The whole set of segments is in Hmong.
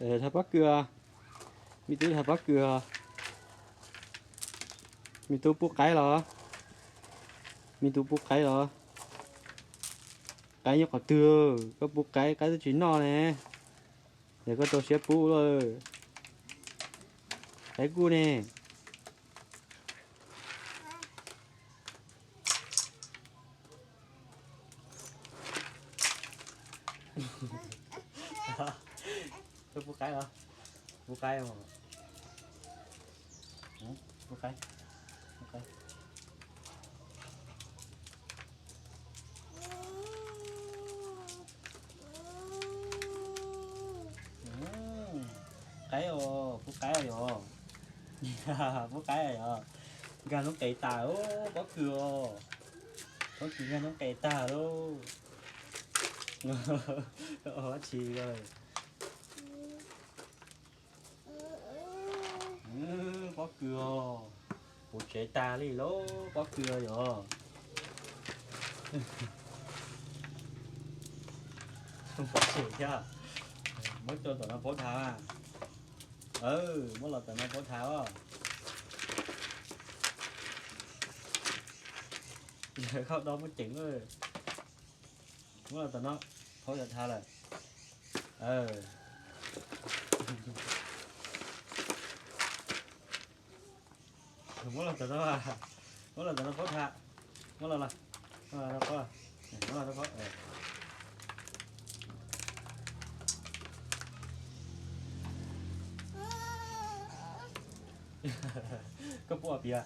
Dhas pob kws, me tub dhas pob kws. Me tub pub qaib los? Me tub pub qaib los? Qaib nyob qhov twg? Koj pub qaib, qaib twb tsis noj ne. Yog koj rau siab pub lawm. Qaib kuj ne. Koj pub qaib los? Pub qaib os. Pub qaib. Pub qaib. Qaib os, pub qaib yog. Pub qaib yog. Nkag noob qes tas, pob kws os. Pob kws nkag noob qes tas lauj. Dab tsi? Pob kws os. Puv tsev tas li lauj, pob kws yog. Pov tseg thiab. Muab coj tom no paub dhas. Muab los tom no paub dhas os. Yog koj do muab ceev. Muab los tom no, paub yog dhas lawm. Muab los tom no, muab los tom no paub dhas. Muab los los, muab los rau paub, muab los rau paub. Koj pub ob piv,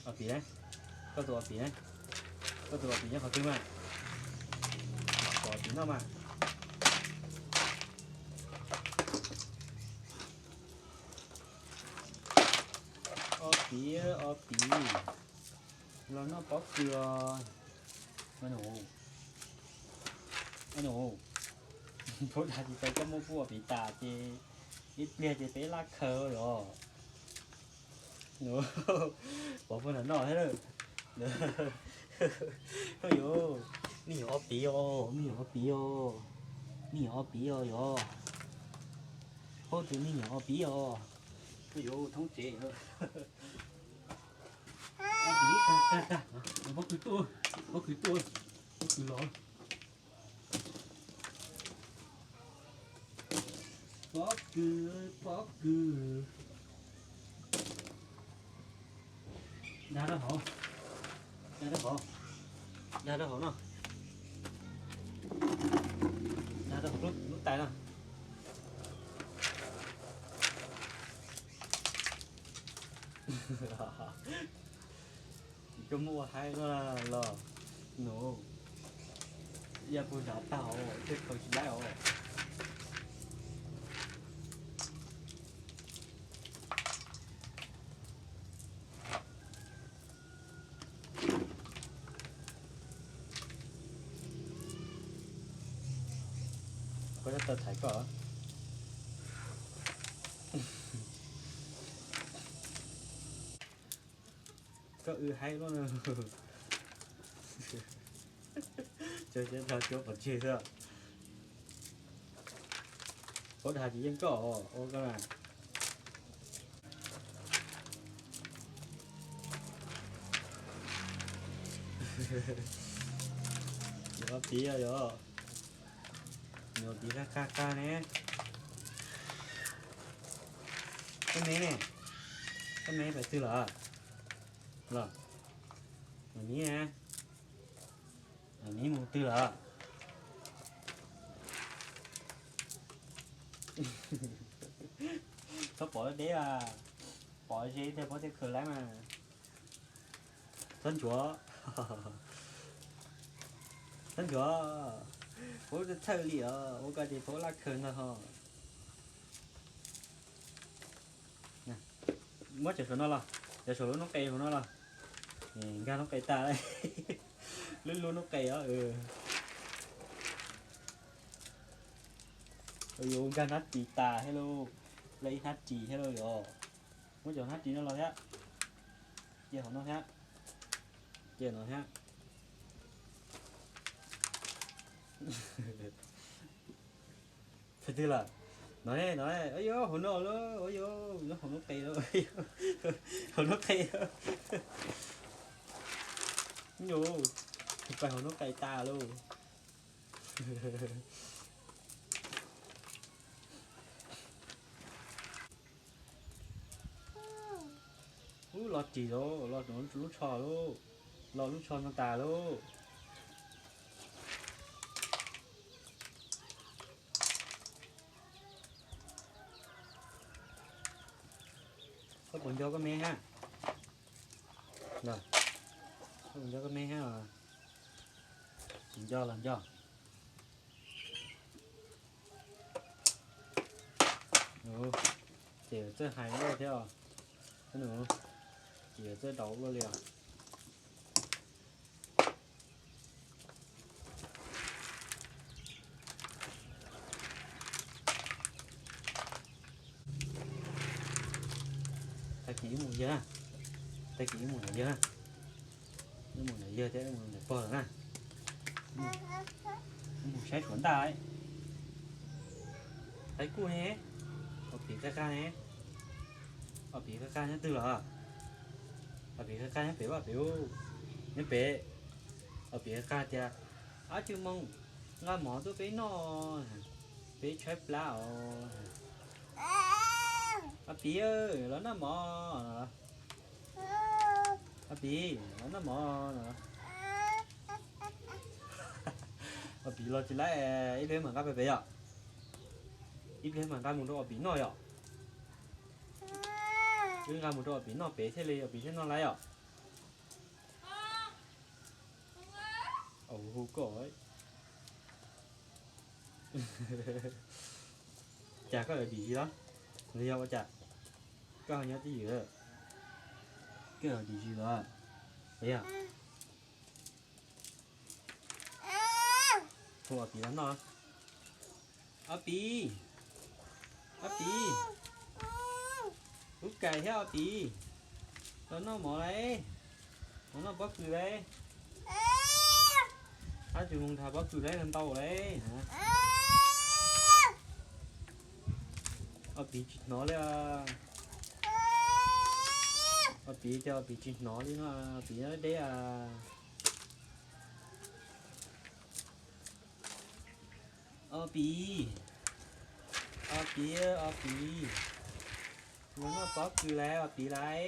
ob piv ne, koj tus ob piv ne, koj tus ob piv nyob qhov twg mas, kom ob piv noj mas. Ob piv, ob piv los noj pob kws os. Nus, nus, paub dhas tsis tau, koj muab pub ob piv tas ces ib pliag ces peb laj khaws yog. Pov pub nrog noj thiab lawm. Yuav, me nyuam ob piv os, me nyuam ob piv os, me nyuam ob piv os yog. Paub tus me nyuam ob piv os. Yuav thoob tsev. Ob piv, tag tag tag, pob kws tuaj, pob kws tuaj, pob kws los. Pob kws, pob kws. Dag rau hauv, dag rau hauv, dag rau hauv no, dag rau hauv lub tais no. Koj muab ua haib los, los nus, ya puag nrad tag os, thiaj khaws tsis laib os. Koj tab tau thaiv koj. Koj wb haib luaj na. Cov siab nrho cuab pov tseg xwb. Paub dag tsis yeej koj ua koj na. Yog piv yog, yog piv qab qab qab ne. Koj me ne, koj me pais twg lawm? Los, mam miv ne, mam miv mus twg lawm? Txhob pom deb, pom ze thiaj paub thiaj khaws laib mas. Txhob ntsuav, txhob ntsuav, paub txhawj li os, ua ko ces paub laj khaws ntag ho. Muab cov saum no los, cov saum lub noob qes saum no los. Nkag noob qes tas, lub lub noob qes os. Yuav nkag hnab ris tas thiab lauj, lawv ib hnab ris thiab lauj yog. Muab cov hnab ris no los thiab, cia hauv no thiab, cia no thiab. Pais twg lawm? No, no, ov, hauv no lawm, ov, nyob hauv noob qes lawm, hauv noob qes lawm. Yus, pais hauv noob qes tas lauj. Ub, los ris lauj, los lub tsho lauj, los lub tsho no tas lauj. Koj puas nco koj me hab? Koj puas nco koj me hab? Tsis nco los nco. Ces txawj hais luaj thiab os. Ces txawj daus luaj li os. Tag kis wb mus yawg, tag kis wb mus ntawm yawg, wb mus ntawm yawg thiab wb mus ntawm pog lawm na. Wb mus saib suav ntaj. Qaib kuj ne, ob piv qaj qaj ne, ob piv qaj qaj nyob twg los? Ob piv qaj qaj nyob pem, ob piv, nyob pem. Ob piv qaj qaj tias, ab tsi moos, nqa mov tuaj peb noj, peb tshaib plab os. Ob piv, los noj mov. Ob piv, los noj mov no. Ob piv los tsis laib, ib pliag mam nqa pem pem yom. Ib pliag mam nqa mus rau ob piv noj yom. Wb nqa mus rau ob piv noj pem thiaj li ob piv thiaj noj laib yom. Hu koj. Cas koj yuav dim zis los? Los yog ua cas koj ho nyob twj ywm? Koj yuav dim zis los? Yog hu ob piv los noj. Ob piv, ob piv, ub kais thiab ob piv, los noj mov lauj, los noj pob kws lauj. Ab tsi moos, nrhav pob kws lauj, ntau lauj. Ob piv tsis hnov li. Ob piv ces ob piv tsis hnov li no, ob piv deb deb. Ob piv, ob piv, ob piv, los noj pob kws lauj, ob piv lauj.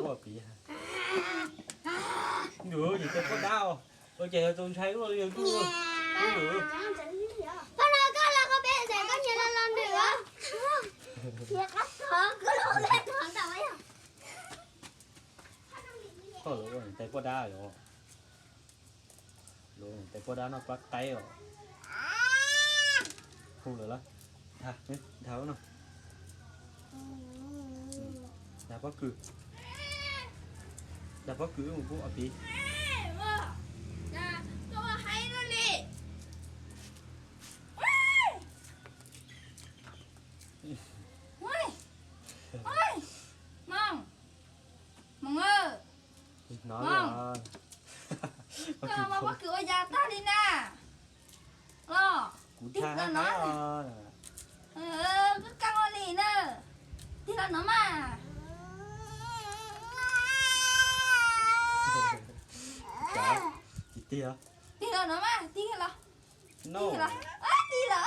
Ua piv, nws yus tej poj dab os, ua cas yog tau ntshai ua li yog ntuj. Poj no koj los koj peb xeem koj nyias los los nws os. Koj los ua niam tais poj dab yom. Los niam tais poj dab noj plab qaib os. Hu lawm los. Nthav, nthav no. Nthav pob kws. Nthav pob kws mus pub ob piv. Moos, Moos, koj los muab pob kws ua cas tag li na? Los, kuv tig los no. Koj kab ua li na. Tig los no mas. Tig los no mas, tig los. Tig los. Tig los.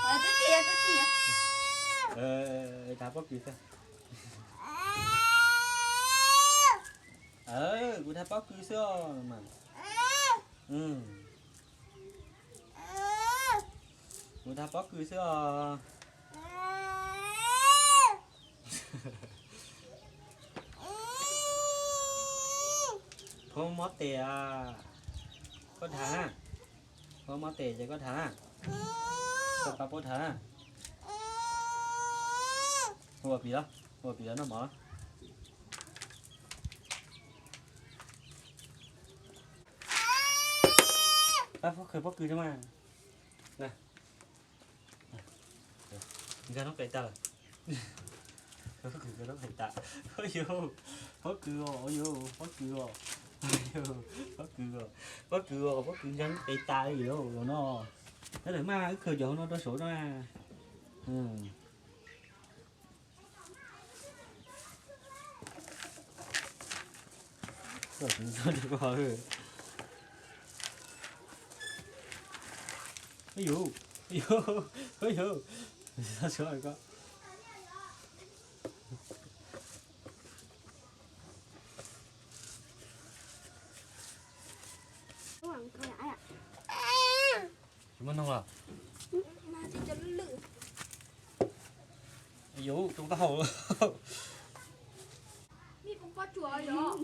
Twb tig, twb tig. Nthav pob kws xwb. Kuv nthav pob kws xwb os mas. Kuv nthav pob kws xwb os. Phob mob tes a. Koj nthav na. Phob mob tes ces koj nthav na. Koj pab puab nthav na. Hu ua piv los, hu ua piv los noj mov. Pab pob kws, pob kws tso mas. Nkag noob qes tas lawm. Pob kws nkag noob qes tas. Yus, pob kws os, yus, pob kws os. Pob kws os, pob kws os, pob kws nkag noob qes tas li los no. Tab lawm mas wb khaws cov hauv no rau saud no. Yus, yus, yus, tsis muaj noog los? Yus, tsoo taub hau. Tsis rau koj lawm.